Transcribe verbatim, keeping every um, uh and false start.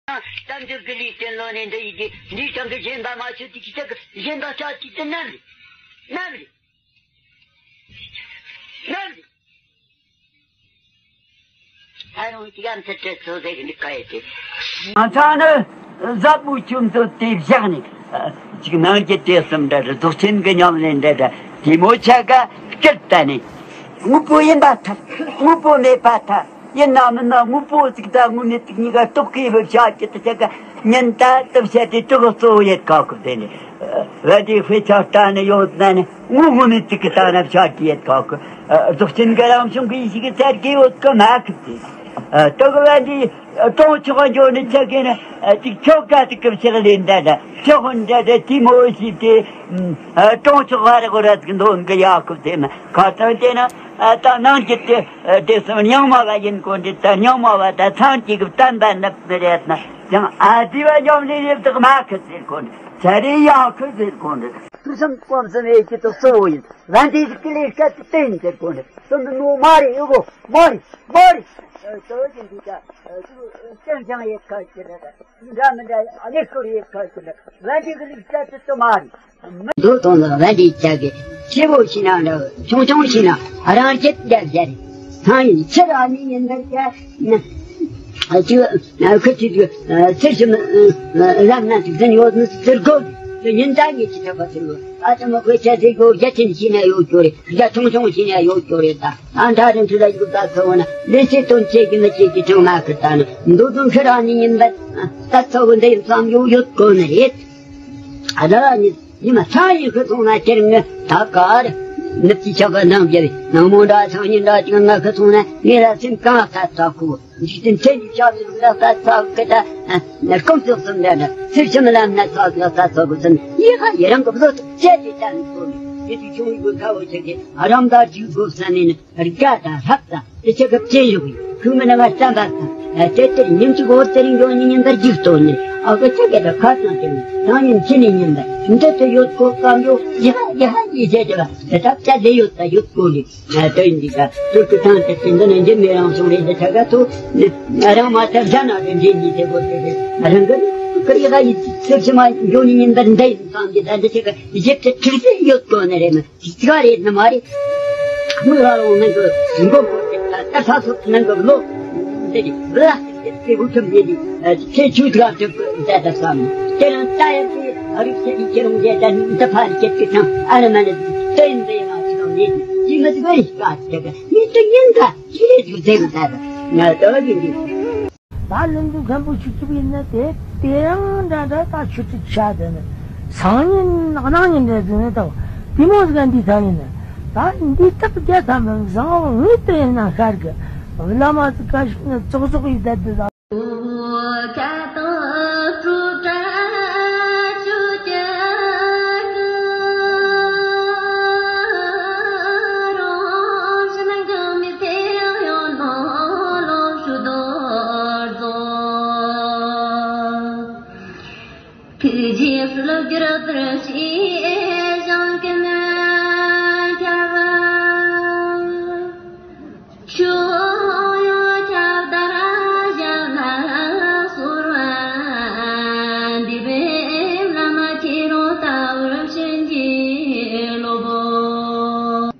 དང་། དལ་འབྱོར་གྱི་ལུས་རྟེན་ལོ་ནས་འདི་ཡི་གེ་འདིའི་སྟེང་གི་གཞན་པ་མ་ཆོད་དེ་ཅི་ཆག་གི། གཞན་དག་ཆགས་ཅིག་ཏུ་ནམ་རེ། ནམ་རེ། ནམ་རེ། ཨ་རུང་ཅི་གམ་ཚེ་ཚེ་ཚོ་ཟེར་གི་འདི་ག་ཡེ་དེ། ང་ཚང་ནི་ཟབ་མོ་ཆུ་མཛོད་དེ་བཞག་ནས་ཅིག་ནང་གི་དེ་གསུམ་འདྲ་རེད། རྫོགས་ཆེན་གྱི་ཉམས་ལེན་འདྲ་འདྲ་དེ་མོ་ཆ་ག་སྤྱིར་བཏང་ནས་དངོས་པོ་ཡིན་པར་ཐལ། དངོས་པོ་མེད་པར་ཐལ། ཡིན་ན་མིན་ན་དངོས་པོ་གཅིག་དང་དངོས་མེད་གཅིག་གཉིས་ཀ་རྟོག་གེ་བུ་བྱ་རྒྱུ་དེ་ཆ་ག་ཉིན་ལྟར་དུ་བཤད་དེ་དྲུག་གཙོ་བོ་ཡོད་ཁག་གི། དེ་ནི་བ་དེ་དཔེ་ཆ་ལྟ་ནས་ཡོད་ན་ནི་དངོས་དངོས་མེད་གཅིག་གི་ལྟ་ན་བྱ་རྒྱུ་ཡོད་ཁག་གི། རྫོགས་ཆེན་གྱི་རང་བྱུང་གི་ཡེ་ཤེས་ཀྱི་ཚད་གེ་ཡོད་གི་མ་གི་དེ། དུ་གི་བ་འདི་གྲོང་ཆོག་འགྱོ་ནི་ཆ་གི་ནི་ཅིག་ཆོག་ག་དུ་གི་ཕྱག་ལས་འདྲ་འདྲ་ཆོག་འདྲ་འདྲ་དེ་མོ་ཞིག་དེ། གྲོང་ཆོག་བ་རི་གོ་ར་ཅིག་འདོན་གི་ཡག་གི་དེ་མ་ཁ་ཚང་དེ་ན། ད་ནང་གི་དེ་དེ་སོང་རྙིང་མ་བ་ཡིན་དགོས་འདི་ད་རྙིང་མ་བ་ད་ཚང་གཅིག་གི་བསྟན་པ་ནི་རེད་ན་ཡང་ཨ་དེ་བ་ཡང་ལས་རེབ་དག་མ་ཁི་ཟེར་དགོས་འདི་ཚ་རེ་ཡང་ཁི་ཟེར་དགོས་འདི། ཐུགས་བསམ་སྒོམ་གསུམ་ཡེ་ཤེས་དུ་གཙོ་བོ་ཡིན། བན་དེ་ཟིག་གི་ལས་སྐད་དུ་བསྟན་ཟེར་དགོས་འདི་གསུམ་དུ་ནོ་མ་རེ་ཡོ་གོ་མ་རེ་མ་རེ། ལྟོ་ཡིན་འདི་ད་སེམས་ཅང་ཡེ་ཁ་ཅི་རེད། འདྲ་མི་འདྲ་ཨ་ནི་སྐོར་ཡེ་ཁ་ཅི་རེད། བན་དེ་གི་ལས་སྐད་དུ་དུ་མ་རེ། མདོ་དོན་ལ་བན་དེ་ཅག་གི་ཆེ་བོ་ཞིག་ན་འདྲ་ཆུང་ཆུང་ཞིག་ན་རང་རྒྱལ་རྒྱ་རྒྱ་རེད། སང་ཉིན་ཕྱིར་ཨ་ནི་ཡིན་པར་བྱ། ཁུ་ཆུ་ཆུ་ཚེར་ཞིམ་ལམ་ན་ཅིག་ཟིན་ཡོད་ནི་ཟེར་དགོས། དེ་ཉིན་ད་ངེད་ཀྱི་ཐོབ་པ་ཟེར་བ་ཨ་ཙི་མ་ཁོས་བྱ་ཟེར་དགོས། རྒྱ་ཆེན་ཞིག་ན་ཡོད་རྒྱུ་རེད། རྒྱ་ཆུང་ཆུང་ཞིག་ན་ཡོད་རྒྱུ་རེད། ད་ཨ་མཐའ་རིང་ཁྲི་ལ་ཡུག་ད་ཚོ་བ་ན་ལས་བྱེད་དོན་བྱེད་ཀྱི་མི་བྱེད་ཀྱི་ཆུང་མ་ཁུ་ད་ནི་མདོ་དོན་ཕྱིར་ཨ་ནི་ཡིན་པར་ད་ཚོ་བ་འདི་ཡིན་བསམ་ཡོད་ཡོད་དགོས་ནི་རེད། ཨ་ད་ནི། ཉི་མ་སང་ཉིན་ཁུ་སོང་ན་ཁྱེར་ངས་ད་གར་ནུབ་ཀྱི་ཆགས་པ་ནང་བརྒྱབ། ནངས་མོ་འདྲ་སང་ཉིན་འདྲ་ཅིག་ང་ཁུ་སོང་ན་ངས་ལ་སེམས་གང་ད་ཚ་ཁུ་འཇིག་རྟེན་ཚེ་འདི་ཆགས་པའི་ལུགས་ལ་ད་ཚ་ཁུ་ད་ནར་ཀོང་ཙོག་ཙམ་འདྲ་འདྲ་ཚིག་ཆུ་མི་ལམ་ན་ཚ་ཁུ་ད་ཚ་ཁུ་ཙམ་ཡི་ཧ་ཡི་རང་གི་བློ་དུ་བཅད་དེ་ད་ནི་ཁོ་ནི་དེ་དུས་ཆུང་བའི་དགོས་ཁ་བོ་ཆེ་གེ་ཨ་རམ་ད་ཅིག་དགོས་ས་ནས་ནི། རྒྱ་དང་ལྷ་དང་དེ་ཆ་ག་བཅས་ཡོད་ཀྱི་ཁུག་མི་ན་ང་བསམ་པ་དང་དེ་ལྟར་ཉིན་གཅིག་འོར་དེ་རིང་འགྱོ་ནི་ཉིན་པར་འཇིག་ལྟོས་ནི་ཨ་ག་ཆ་ག་ད་ཁ་སང་དེ་ནི་སང་ཉིན་ཕྱི་ནི་ཉིན་པར་འདི་དུ་ཡོད་གོ་གམ་ཡོད་ཡི་ཧ་ཡི་ཧ་ཡི་ཟེར་དེ་བ་དེ་ད་བཅའ་ལས་ཡོད་ད་ཡོད་གོ་ནི་ལྟོས་འདི་ད་ཏུར་ཀི་ཐང་དེ་དེ་འདི་ནི་འཇིམ་མི་རང་སོང་རེད། འདི་ཆ་ག་ཐུ་རང་མ་ཐར་བྱ་ན་དེ་འདྲེ་ནི་དེ་གོ་དེ་རེད། རང་གི་ཀ་ཡི་ཧ་ཡི་ཚེ་ཕྱི་མ་འགྱོ་ནི་ཉིན་པར་འདི་ཡིན་བསམ་གི་ད་འདི་ཆ་ག་ཡི་ཞིབ་ཏུ་ཁྲིག་སེ་ཡོད་གོ་ནི་རེད་མ། ཅི་ག་རེད་ནི་མ་རེད། མི་ལ་རུང་ནང་གི་མགོ་བོ་དེ་ད་ད་ས་སོགས་ནང་གི་ལོ་དེ་རེད་ལ་དེ་དགུ་ཁྲིམས་རེད། དེ་ཆུ་དགའ་དེ་ད་ད་བསམ་དེ་རང་ལྟ་ཡག་གི་ཨ་རིག་ཆེ་གི་ཁྱེད་རང་རྒྱལ་ད་འདི་ཕ་རི་ཁྱེད་ཀྱི་ཐང་ཨ་རི་མ་ནི་དེ་ཡིན་དེ་ཡང་ཅི་རང་རེད། ཅི་མི་དགོས་རིག་ག་དེ་ག་མི་དུ་ཡིན་ག་ཅི་རེད་དུ་དེ་ག་ད་ད་ང་ད་ཡིན་གི། ད་ལན་དུ་མཁན་པོ་ཆུ་ཐུབ་ཡིན་ན་དེ་དེ་ཡང་འདྲ་འདྲ་ད་ཆུ་ཐུབ་ཆ་དེ་ནི་སང་ཉིན་གནངས་ཉིན་འདྲ་དེ་ནི་ད་དེ་མོ་ཟིག་འདི་ད་ཡིན་ན་ད་འདི་དག་རྒྱ་ཐམ་པ་བཟང་བོ་ངུས་དེ་ཡིན་ན་ཤར་གི་བླ་མ་ཟིག་ག་ཞིག་ནི་ཙོག་ཙོག་ཡིན་ད་དེ་ད། ཐུགས་རྗེས་བསླུ་བསྒྱུར་དུར་ཞེས་བྱང་གི་ནི་ཁྱབ། ཆོས་ཡང་ཁྱབ་བརྡལ་ཞབས་ལ་གསོལ་བ་འདེབས། བླ་མ་ཁྱེད་རང་ལྟ་བུར་བྱིན་གྱིས་རློབས།